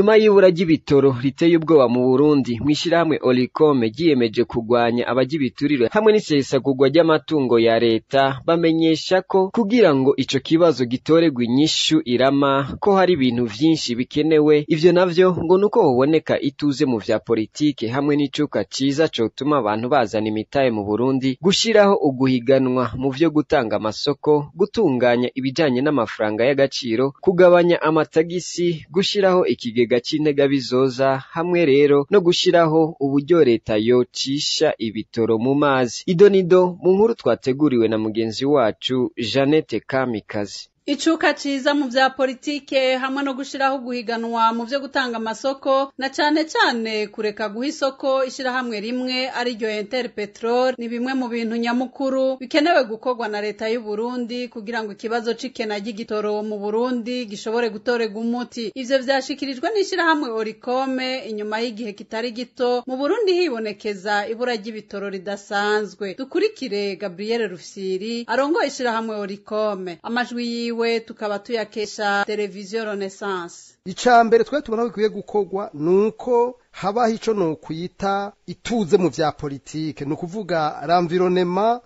Inyuma y'ibura ry'ibitoro riteye ubwoba mu Burundi, mw'ishirahamwe Olicome ryiyemeje kugwanya abarya ibiturire hamwe n'isesagurwa ry'amatungo ya leta, bamenyesha ko kugira ngo ico kibazo gitoregwe inyishu irama ko hari ibintu vyinshi bikenewe. Ivyo navyo ngo nuko hoboneka ituze mu vya politike hamwe n'icuka ciza cotuma abantu bazana imitahe mu Burundi, gushiraho uguhiganwa mu vyo gutanga amasoko, gutunganya ibijanye n'amafaranga y'agaciro, kugabanya amatagisi, gushiraho ikigega c'integabizoza hamwe rero no gushiraho uburyo leta yocisha ibitoro mu mazi. Idonido mu nkuru twateguriwe na mugenzi wacu Jeannette Kamikazi. Icuka ciza mu vya politike hamwe no gushiraho guhiganwa mu vyo gutanga amasoko, na cane cane kureka guha isoko ishirahamwe rimwe ariryo Interpetrol, ni bimwe mu bintu nyamukuru bikenewe gukorwa na leta y'u Burundi kugira ngo ikibazo c'ikena ry'igitoro mu Burundi gishobore gutorerwa umuti. Ivyo vyashikirijwe n'ishirahamwe Oricome inyuma y'igihe kitari gito mu Burundi hibonekeza ibura ry'ibitoro ridasanzwe. Dukurikire Gabriel Rufyiri arongoye ishirahamwe Oricome, amajwi yiwe tukaba tuyakesha Televiziyo Renaissance. Icambere twe tubona bikwiye gukorwa nuko habaho ico no kwita ituze mu vya politike, ni ukuvuga l'environnement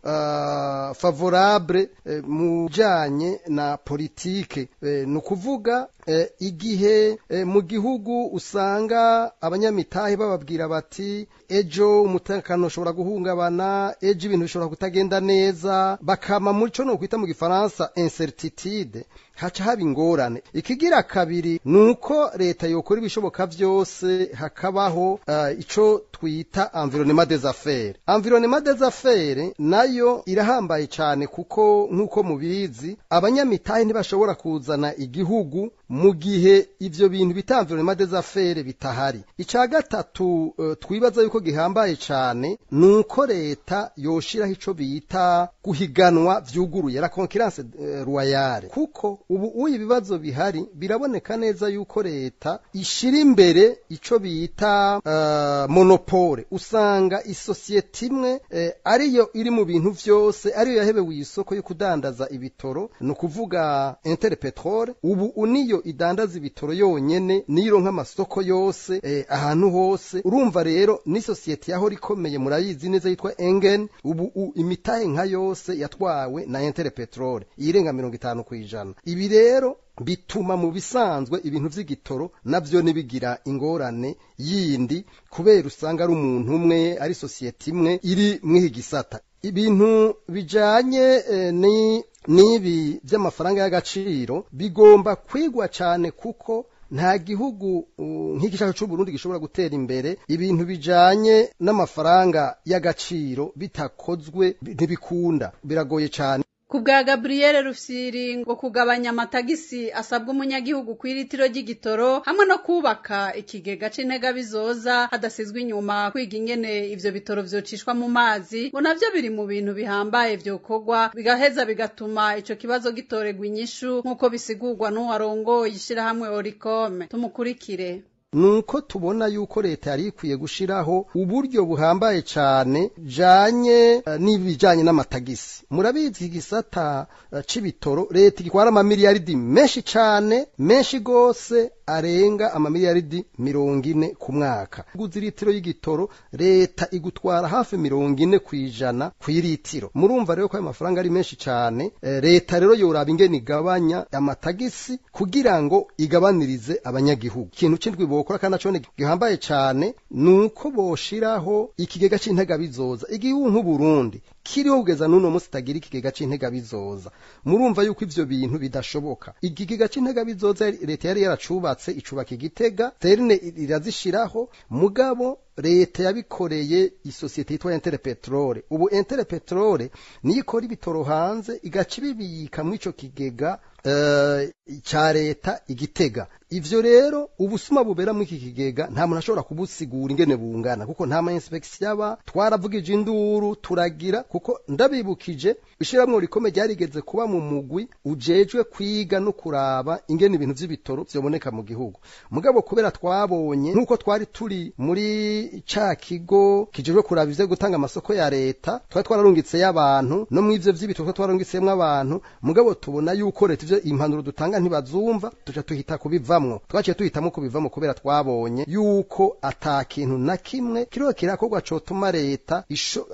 favorable mu bijanye na politike, ni ukuvuga igihe mu gihugu usanga abanyamitahe bababwira bati ejo umutekano ushobora guhungabana, ejo ibintu bishobora kutagenda neza, bakama muri co no kwita mu gifaransa incertitude, haca haba ingorane. Ikigira kabiri nuko leta yokora ibishoboka vyose hakabaho ico twita environnement des affaires. Environnement des affaires nayo irahambaye cane, kuko nkuko mubizi abanyamitahe ntibashobora kuzana igihugu mu gihe ivyo bintu bita environnement des affaires bitahari. Ica gatatu twibaza yuko gihambaye cane nuko leta yoshiraho ico bita guhiganwa vyuguruye, la concurrence royale, kuko ubu uyu ibibazo bihari biraboneka neza yuko leta ishira imbere ico bita monopole. Usanga isosiyete imwe ariyo iri mu bintu vyose, ariyo yahebewe isoko yo kudandaza ibitoro, ni ukuvuga Interpetrol. Ubu uniyo idandaza ibitoro yonyene, niyo nk'amasoko yose ahantu hose. Urumva rero ni sosiyete yaho ikomeye, murayizi neza, yitwa Engen. Ubu imitahe nka yose yatwawe na Interpetrol irenga 50%. Ibi rero bituma mu bisanzwe ibintu vy'igitoro navyo nibigira ingorane yindi, kubera usanga ari umuntu umwe, ari sosiyete imwe iri mw'iyi gisata. Ibintu bijanye ni nibi by'amafaranga y'agaciro bigomba kwigwa cyane, kuko nta gihugu nk'iki cyacu c'u Burundi gishobora gutera imbere ibintu bijanye n'amafaranga y'agaciro bitakozwe, ntibikunda, biragoye cyane. Kubwa Gabriel Rufyiri, ngo kugabanya amatagisi asabwa umunyagihugu kw'iritiro ry'igitoro hamwe no kubaka ikigega c'integabizoza, hadasizwe inyuma kwiga ingene ivyo bitoro vyocishwa mu mazi, ngo navyo biri mu bintu bihambaye vyokorwa bigaheza bigatuma ico kibazo gitoregwa inyishu, nk'uko bisigurwa n'uwarongoye ishirahamwe Oricome. Tumukurikire. Nuko tubona yuko leta yari ikwiye gushiraho uburyo buhambaye cane janye n'ibijanye n'amatagisi. Murabizi igisata c'ibitoro leta igitwara amamiliyaridi menshi cane, menshi gose, arenga amamiliyaridi 40 ku mwaka. Uguze iritiro y'igitoro leta igutwara hafi 40% kw'iritiro. Murumva rero ko ayo mafaranga ari menshi cane. Leta rero yoraba ingene igabanya amatagisi kugira ngo igabanirize abanyagihugu. Ikintu c'indwi bokora kandi naco gihambaye cane nuko boshiraho ikigega c'integabizoza. Igihugu nk'u Burundi kiriho kugeza n'uno munsi tagira ikigega c'integabizoza, murumva yuko ivyo bintu bidashoboka. Ikigega c'integabizoza leta yari yaracubatse, icubaka igitega terne irazishiraho, mugabo leta yabikoreye isosiyete yitwa Interpetrol. Ubu Interpetrol niyo ikora ibitoro hanze igaca ibibika muri ico kigega ca leta igitega. Ivyo rero ubusuma bubera muri iki kigega nta muntu ashobora kubusigura ingene bungana, kuko nta ma inspection yaba. Twaravugije induru turagira, kuko ndabibukije ishiramwo rikome ryarigeze kuba mu mugwi ujejwe kwiga no kuraba ingene ibintu vy'ibitoro vyoboneka mu gihugu. Mugabo kubera twabonye nkuko twari turi muri ca kigo kijejwe kuraba ivyo gutanga amasoko ya leta, twari twararungitse y'abantu no mu ivyo vy'ibitoro twararungitsemo abantu, mugabo tubona yuko leta ivyo impanuro dutanga ntibazumva, tuca tuhita kubivamo. kubivamwo. Twaciye tuhitamo kubivamo kubera twabonye yuko ata kintu na kimwe kiriho kirakorwa cotuma leta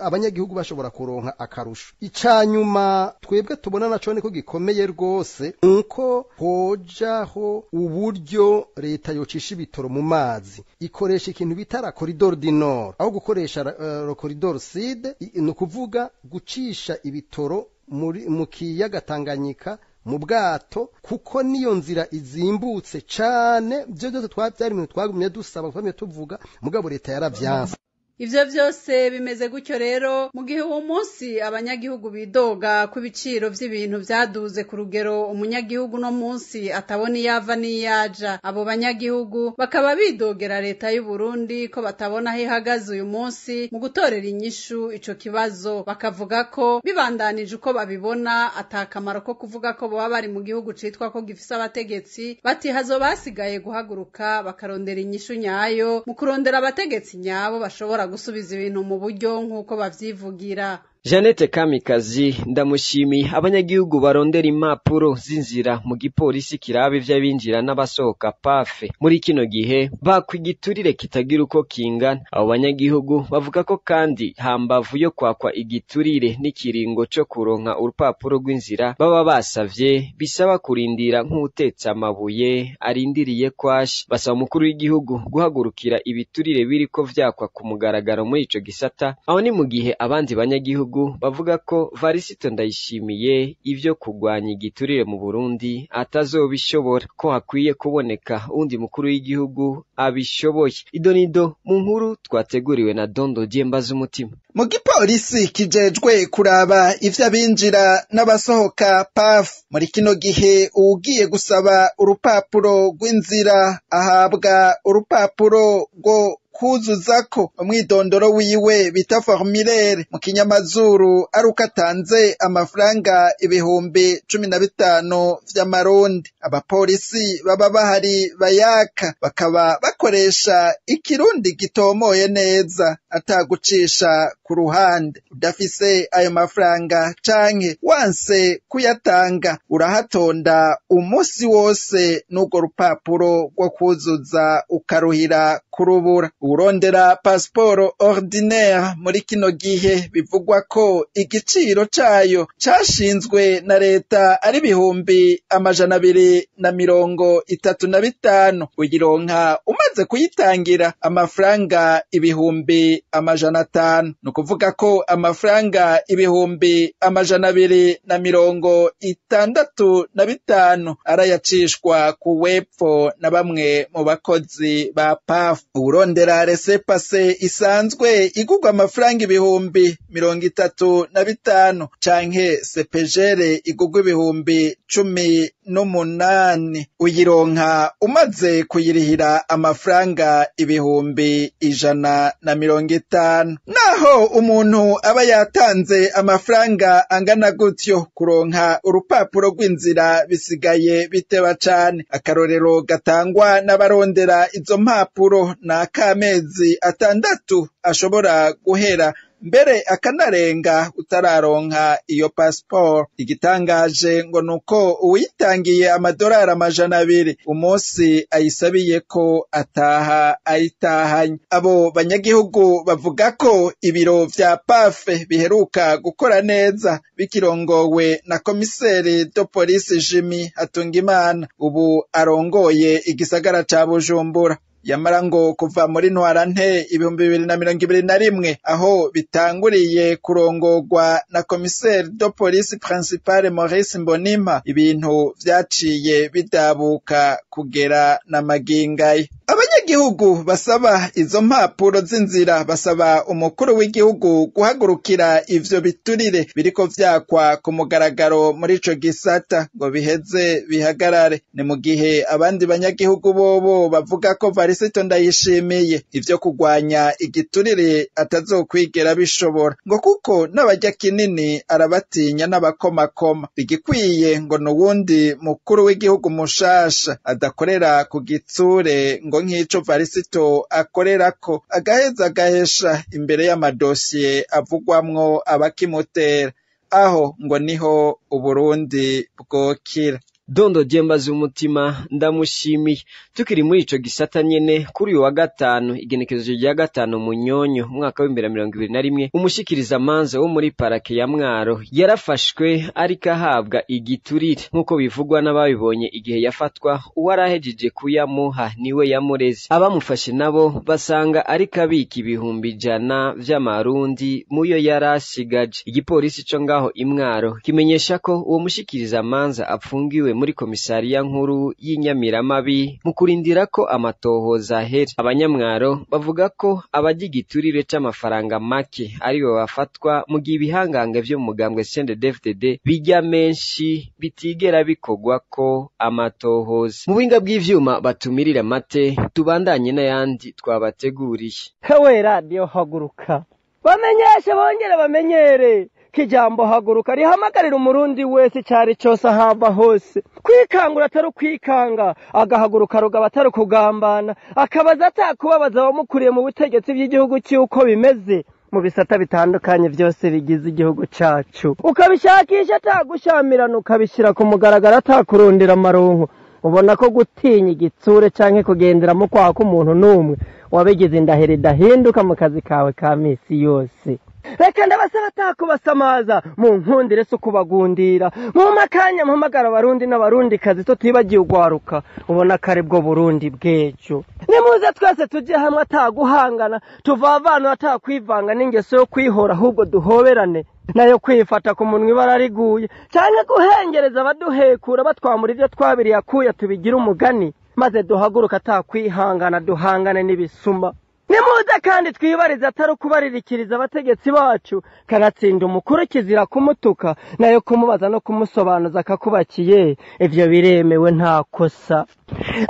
abanyagihugu bashobora kuronka akarusho. Icanyuma twebwe tubona naco niko gikomeye rwose, nuko hojaho uburyo leta yocisha ibitoro mu mazi, ikoresha ikintu bita la corridor du nord aho gukoresha la corridor sud, ni ukuvuga gucisha ibitoro mu kiyaga Tanganyika mu bwato, kuko niyo nzira izimbutse cane. Byo byose twabyari ibintu twagumye dusaba, twagumye tuvuga, mugabo leta yaravyanse. Ivyo vyose bimeze gutyo rero mu gihe uwo munsi abanyagihugu bidoga ku biciro vy'ibintu vyaduze ku rugero umunyagihugu no munsi atabona iyava n'iyaja. Abo banyagihugu bakaba bidogera leta y'u Burundi ko batabona aho ihagaze uyu munsi mu gutorera inyishu ico kibazo, bakavuga ko bibandanije uko babibona atakamaro ko kuvuga ko boba bari mu gihugu citwa ko gifise abategetsi, bati hazoba hasigaye guhaguruka bakarondera inyishu nyayo mu kurondera abategetsi nyabo bashobora gusubiza ibintu mu buryo nk'uko bavyivugira. Jeannette Kamikazi ndamushimiye. Abanyagihugu barondera impapuro z'inzira mu gipolisi kiraba ivy'abinjira n'abasohoka pafe muri kino gihe bakwa igiturire kitagira uko kingana. Abo banyagihugu bavuga ko kandi hambavu yo kwakwa igiturire n'ikiringo co kuronka urupapuro rw'inzira baba basavye bisaba kurindira nk'utetse amabuye arindiriye kwashi. Basaba umukuru w'igihugu guhagurukira ibiturire biriko vyakwa ku mugaragaro muri ico gisata. Aho ni mu gihe abandi banyagihugu bavuga ko Varisito Ndayishimiye ivyo kugwanya igiturire mu Burundi atazobishobora, ko hakwiye kuboneka undi mukuru w'igihugu abishoboye. Idonido mu nkuru twateguriwe na Dondo Diembaza umutima. Mu gipolisi kijejwe kuraba ivy'abinjira n'abasohoka PAF muri kino gihe ugiye gusaba urupapuro rw'inzira ahabwa urupapuro rwo kuzuzako umwidondoro wiwe bita formulaire mu kinyamazuru ari uko atanze amafaranga 15,000 vy'amarundi. Abapolisi baba bahari bayaka bakaba bakoresha ikirundi gitomoye neza atagucisha ku ruhande. Udafise ayo mafaranga canke wanse kuyatanga urahatonda umunsi wose n'urwo rupapuro rwo kuzuza ukaruhira kurubura. Urondera pasiporo ordinaire muri kino gihe bivugwa ko igiciro cayo cashinzwe na leta ari 235,000. Uyironka umaze kuyitangira amafaranga 500,000. Ni ukuvuga ko amafaranga 265,000 arayacishwa ku wepfo na bamwe mu bakozi ba PAF. Urondera resepase isanzwe igurwa amafaranga 35,000 canke sepejere igurwa 18,000. Uyironka umaze kuyirihira amafaranga 150,000. Naho umuntu aba yatanze amafaranga angana gutyo, kuronka urupapuro rw'inzira bisigaye biteba cane. Akarorero gatangwa n'abarondera izo mpapuro na kamezi 6 ashobora guhera mbere akanarenga utararonka iyo passport. Igitangaje ngo nuko uwitangiye amadolari 200 umunsi ayisabiye ko ataha ayitahanye. Abo banyagihugu bavuga ko ibiro vya PAF biheruka gukora neza bikirongowe na komiseri de police Jimmy Hatungimana ubu arongoye igisagara ca Bujumbura. Yamara ngo kuva muri ntwarante 2021 aho bitanguriye kurongorwa na commissaire de police principale Maurice Mbonimpa, ibintu vyaciye bidabuka kugera na magingaye. Abanyagihugu basaba izo mpapuro z'inzira basaba umukuru w'igihugu guhagurukira ivyo biturire biriko vyakwa ku mugaragaro muri ico gisata ngo biheze bihagarare. Ni mu gihe abandi banyagihugu bobo bavuga ko Varisito Ndayishimiye ivyo kugwanya igiturire atazokwigera bishobora, ngo kuko n'abarya kinini arabatinya n'abakomakoma. Igikwiye ngo n'uwundi mukuru w'igihugu mushasha adakorera ku gitsure ngo nk'ico Varisito akorerako, agaheza agahesha imbere y'amadosiye avugwamwo abakimutera. Aho ngo niho Uburundi bwokira. Dondo Jemba z'umutima ndamushimiye. Tukiri muri ico gisata nyene, kuri uyu wa gatanu igenekerezo rya 5 Munyonyo umwaka wa 2021, umushikiriza manza wo muri parake ya Mwaro yarafashwe ariko ahabwa igiturire nkuko bivugwa n'ababibonye. Igihe yafatwa uwarahejeje kuyamuha niwe yamureze. Abamufashe nabo basanga ariko abika 100,000 vy'amarundi muyo yarasigaje. Igipolisi co ngaho imwaro kimenyesha ko uwo mushikiriza manza apfungiwe muri komisariya nkuru y'Inyamiramabi mu kurindira ko amatohoza ahera. Abanyamwaro bavuga ko abarya igiturire c'amafaranga make aribo bafatwa, mu gihe ibihangange vyo mu mugambwe CNDD-FDD bijya menshi bitigera bikorwa ko amatohoza. Mu buhinga bw'ivyuma batumirira mate, tubandanye n'ayandi twabateguriye. Hewe radiyo haguruka, bamenyeshe bongere bamenyere kijambo haguruka rihamagarira umurundi wese cari cose ahava hose kwikangura atari kwikanga, agahaguruka rugaba atari kugambana, akabaza atakubabaza abamukuriye mu butegetsi bw'igihugu cy'uko bimeze mu bisata bitandukanye byose bigize igihugu cacu, ukabishakisha atagushamirana, ukabishyira ku mugaragaro atakurundira amaronko. Ubona ko gutinya igitsure canke kugendera mu kwaha k'umuntu n'umwe wabigize indahiro idahinduka mu kazi kawe ka misi yose. Reka ndabasaba atakubasamaza, mu nkundire si ukubagundira, mu makanya mpamagara abarundi n'abarundi kazi tutibagiye ugwaruka, ubona ko aribwo Burundi bw'ejo. Nimuze twese tujye hamwe ataguhangana, tuvavanura atakwivanga n'ingeso yo kwihora, ahubwo duhoberane nayo kwifata ku munwa ibara riguye, canke guhengereza abaduhekura batwamura ivyo twabiriye akuya tubigira umugani, maze duhaguruka atakwihangana duhangane n'ibisuma. Nimuze kandi twibarize atari ukubaririkiriza abategetsi bacu, kanatsinda umukuru kizira kumutuka, nayo kumubaza no kumusobanuza akakubakiye, ivyo biremewe nta kosa.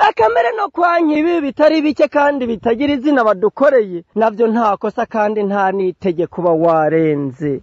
Akamere no kwanka ibi bitari bike kandi bitagira izina badukoreye, navyo nta kosa kandi nta n'itegeko uba warenze.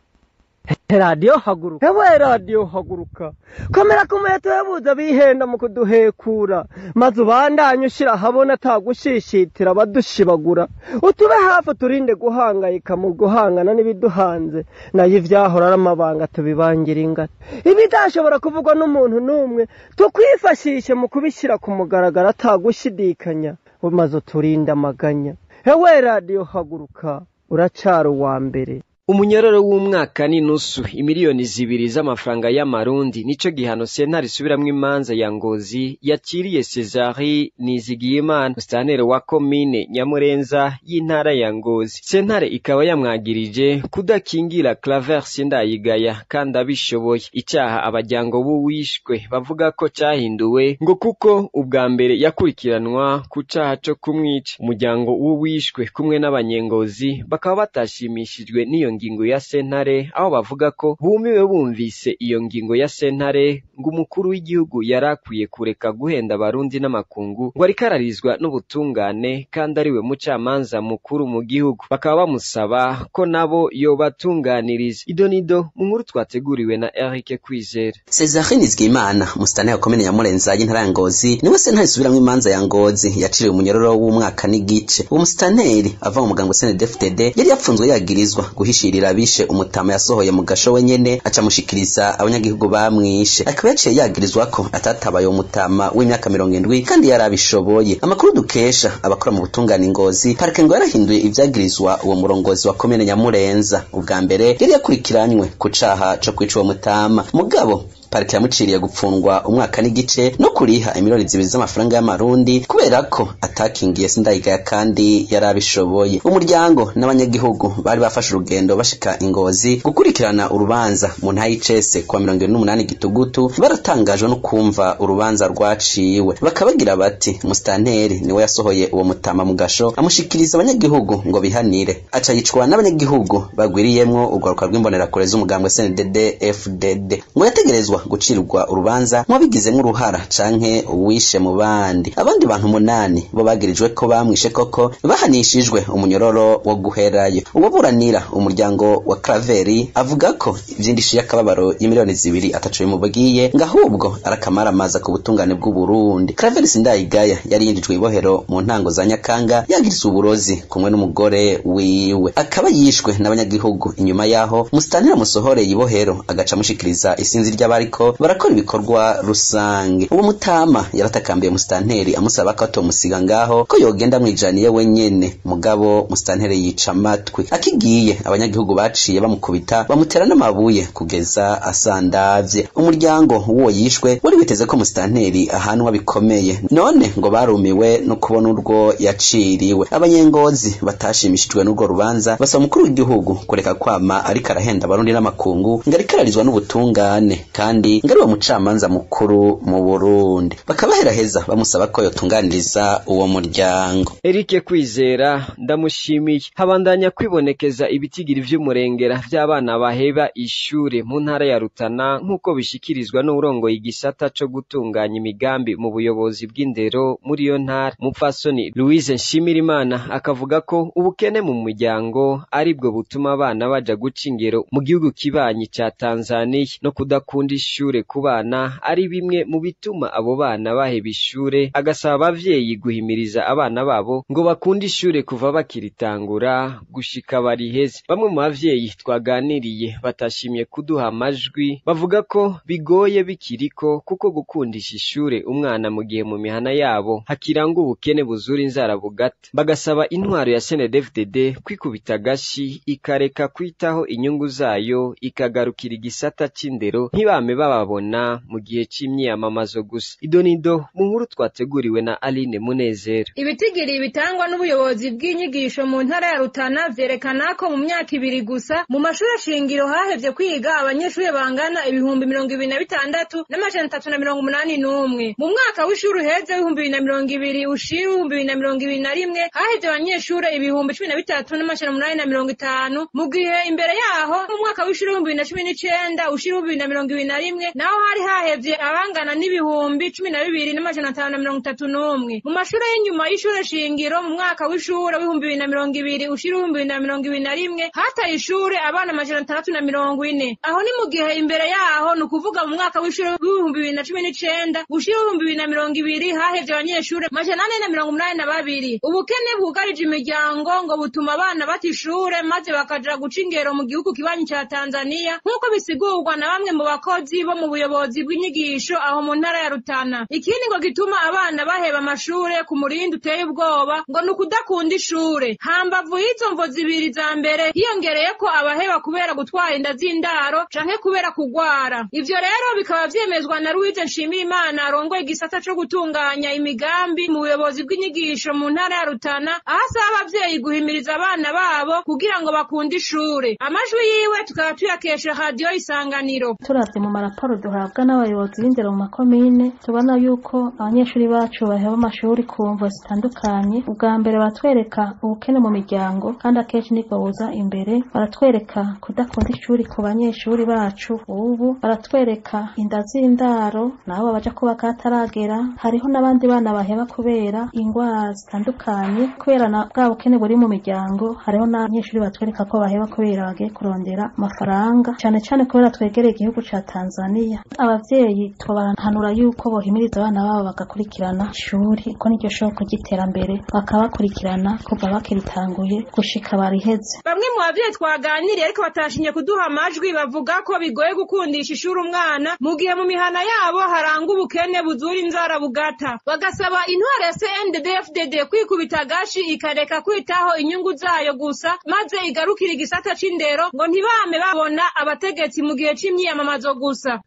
Radiyo haguruka, ewe radiyo haguruka, komera ku muheto yabuze bihenda mu kuduhekura, maze ubandanye ushira ahabona atagushishitira abadushibagura, utube hafi turinde guhangayika mu guhangana n'ibiduhanze, nayo ivyahora ari amabanga tubibangira ingata, ibidashobora kuvugwa n'umuntu n'umwe tukwifashishe mu kubishyira ku mugaragaro atagushidikanya, maze uturinde amaganya. Ewe radiyo haguruka, uracara uwa mbere. Umunyororo w'umwaka n'inusu, 2 miliyoni z'amafaranga y'amarundi nico gihano sentare isubiramwo imanza ya Ngozi yakiriye Cesari Nizigiyimana, musitanteri wa komine Nyamurenza y'intara ya Ngozi. Sentare ikaba yamwagirije kudakingira Claver Sindayigaya kandi abishoboye. Icaha abajyango b'uwishwe bavuga ko cahinduwe ngo kuko ubwa mbere yakurikiranwa ku caha co kumwica. Umuryango w'uwishwe kumwe n'abanyengozi bakaba batashimishijwe n'iyo ngingo ya sentare, aho bavuga ko bumiwe bumvise iyo ngingo ya sentare, ngo umukuru w'igihugu yarakwiye kureka guhenda abarundi n'amakungu ngo ariko ararizwa n'ubutungane kandi ariwe mucamanza mukuru mu gihugu. Bakaba bamusaba ko nabo yobatunganiriza. Idonido mu nkuru twateguriwe na Eric Kwizera. Cesarine Nizigiyimana, musitanteri wa komine Nyamurenza y'intara ya Ngozi, niwe sentare isubiramwo imanza ya Ngozi yaciriwe umunyororo w'umwaka n'igice. Uwo musitanteri ava mu mugambwe CNDD-FDD yari yapfunzwe yagirizwa guhishirira abishe umutama yasohoye mu gasho wenyene, acamushikiriza abanyagihugu bamwishe. Akaba yaciye yagirizwa ko atatabaye uwo mutama w'imyaka 70 kandi yarabishoboye. Amakuru dukesha abakora mu butungane Ngozi, parike ngo yarahinduye ivyagirizwa uwo murongozi wa komine Nyamurenza. Ubwa mbere yari yakurikiranywe ku caha co kwica uwo mutama, mugabo parike yamuciriye gupfungwa umwaka n'igice no kuriha 2 miliyoni z'amafaranga y'amarundi kubera ko atakingiye Sindayigaya kandi yarabishoboye. Umuryango n'abanyagihugu bari bafashe urugendo bashika Ingozi gukurikirana urubanza mu ntara y'Icese kuwa 28 Gitugutu, baratangajwe no kumva urubanza rwaciwe, bakabagira bati musitanteri niwe yasohoye uwo mutama mu gasho amushikiriza abanyagihugu ngo bihanire, aca yicwa n'abanyagihugu bagwiriyemwo urwaruka rw'imbonerakure z'umugambwe CNDD FDD. Ngo yategerezwa gucirwa urubanza nk'uwabigizemwo uruhara canke uwishe mu bandi. Abandi bantu 8 bo bagirijwe ko bamwishe koko bahanishijwe umunyororo wo guherayo. Uwaburanira umuryango wa Craveri avuga ko ivy'indishi y'akababaro y'2 miliyoni ataco bimubwiye, ngo ahubwo arakamaramaza ku butungane bw'u Burundi. Craveri Sindayigaya yari yinjijwe ibohero mu ntango za Nyakanga yagirizwa uburozi kumwe n'umugore wiwe, akaba yishwe n'abanyagihugu inyuma yaho musitanteri amusohoreye ibohero agaca amushikiriza isinzi ry'abari bariko barakora ibikorwa rusange. Uwo mutama yaratakambiye musitanteri amusaba ko atomusiga ngaho, ko yogenda mwijaniye wenyene, mugabo musitanteri yica amatwi. Akigiye abanyagihugu baciye bamukubita, bamutera n'amabuye kugeza asandavye. Umuryango w'uwo yishwe wari witeze ko musitanteri ahanwa bikomeye, none ngo barumiwe no kubona urwo yaciriwe. Abanyengozi batashimishijwe n'urwo rubanza basaba umukuru w'igihugu kureka kwama ariko arahenda abarundi n'amakungu ngo ariko ararizwa n'ubutungane, kandi ngo ari we mucamanza mukuru mu Burundi. Bakabaheraheza bamusaba ko yotunganiriza uwo muryango. Eric Kwizera ndamushimiye. Habandanya kwibonekeza ibitigiri vy'umurengera vy'abana baheba ishure mu ntara ya Rutana, nk'uko bishikirizwa n'urongoye igisata co gutunganya imigambi mu buyobozi bw'indero muri iyo ntara, Mupfasoni Louise Nshimirimana, akavuga ko ubukene mu muryango aribwo butuma abana baja guca ingero mu gihugu kibanyi ca Tanzania, no kudakunda ishure ku bana ari bimwe mu bituma abo bana baheba ishure. Agasaba abavyeyi guhimiriza abana babo ngo bakunde ishure kuva bakiritangura gushika bariheze. Bamwe mu bavyeyi twaganiriye batashimye kuduha amajwi bavuga ko bigoye bikiriko, kuko gukundisha ishure umwana mu gihe mu mihana yabo hakiranga ubukene buzura inzara bugata. Bagasaba intwaro ya CNDD-FDD kwikubita agashi, ikareka kwitaho inyungu zayo, ikagarukira igisata c'indero, ntibame bababona mu gihe c'imyiyamamazo gusa. Idonido mu nkuru twateguriwe na Aline Munezero. Ibitigiri bitangwa n'ubuyobozi bw'inyigisho mu ntara ya Rutana vyerekana ko mu myaka 2 gusa mu mashuri shingiro hahevye kwiga abanyeshuri bangana 26,381. Mu mwaka w'ishuri uheze 2020 ushira 2021 hahevye abanyeshuri 13,850, mu gihe imbere yaho mu mwaka w'ishuri 2019 ushira 2021 naho hari hahevye abangana n'12,531. Mu mashuri y'inyuma y'ishure shingiro mu mwaka w'ishure 2020 ushira 2021 hataye ishure abana 640. Aho ni mu gihe imbere yaho, ni ukuvuga mu mwaka w'ishure 2019 ushira 2020 hahevye abanyeshure 482. Ubukene bwugarije imiryango ngo butuma abana bata ishure maze bakaja guca ingero mu gihugu kibanyi ca Tanzania, nk'uko bisigurwa na bamwe mu bakozi bo mu buyobozi bw'inyigisho aho mu ntara ya Rutana. Ikindi ngo gituma abana baheba amashure ku murindi uteye ubwoba ngo ni ukudakunda ishure. Hambavu y'izo mvo zibiri za mbere hiyongereye ko abaheba kubera gutwara inda z'indaro canke kubera kugwara. Ivyo rero bikaba vyemezwa na Louise Nshimirimana arongoye igisata co gutunganya imigambi mu buyobozi bw'inyigisho mu ntara ya Rutana, aho asaba abavyeyi guhimiriza abana babo kugira ngo bakunde ishure. Amajwi yiwe tukaba tuyakesha Radio Isanganiro. Turavye mu maraporo duhabwa n'abayobozi b'indero mu makomine, tubona yuko abanyeshuri bacu baheba amashuri ku mvo zitandukanye. Ubwa mbere baratwereka ubukene mu miryango, kandi akenshi nibwo buza imbere. Baratwereka kudakunda ishuri ku banyeshuri bacu ubu, baratwereka inda z'indaro nabo baja kubaka hataragera. Hariho n'abandi bana baheba kubera ingwara zitandukanye, kubera na bwa bukene buri mu miryango. Hariho n'abanyeshuri batwereka ko baheba kubera bagiye kurondera amafaranga, cane cane kubera twegereye igihugu ca Tanzania. Abavyeyi tubahanura yuko bohimiriza abana babo bagakurikirana ishuri, ko niryo shoko ry'iterambere, bakabakurikirana kuva bakiritanguye gushika bariheze. Bamwe mu bavyeyi twaganiriye ariko batashinye kuduha amajwi bavuga ko bigoye gukundisha ishuri umwana mu gihe mu mihana yabo haranga ubukene buzura inzara bugata. Bagasaba intwaro ya CNDD-FDD kwikubita agashi, ikareka kwitaho inyungu zayo gusa, maze igarukira igisata c'indero ngo ntibame babona abategetsi mu gihe c'imyiyamamazo gusa.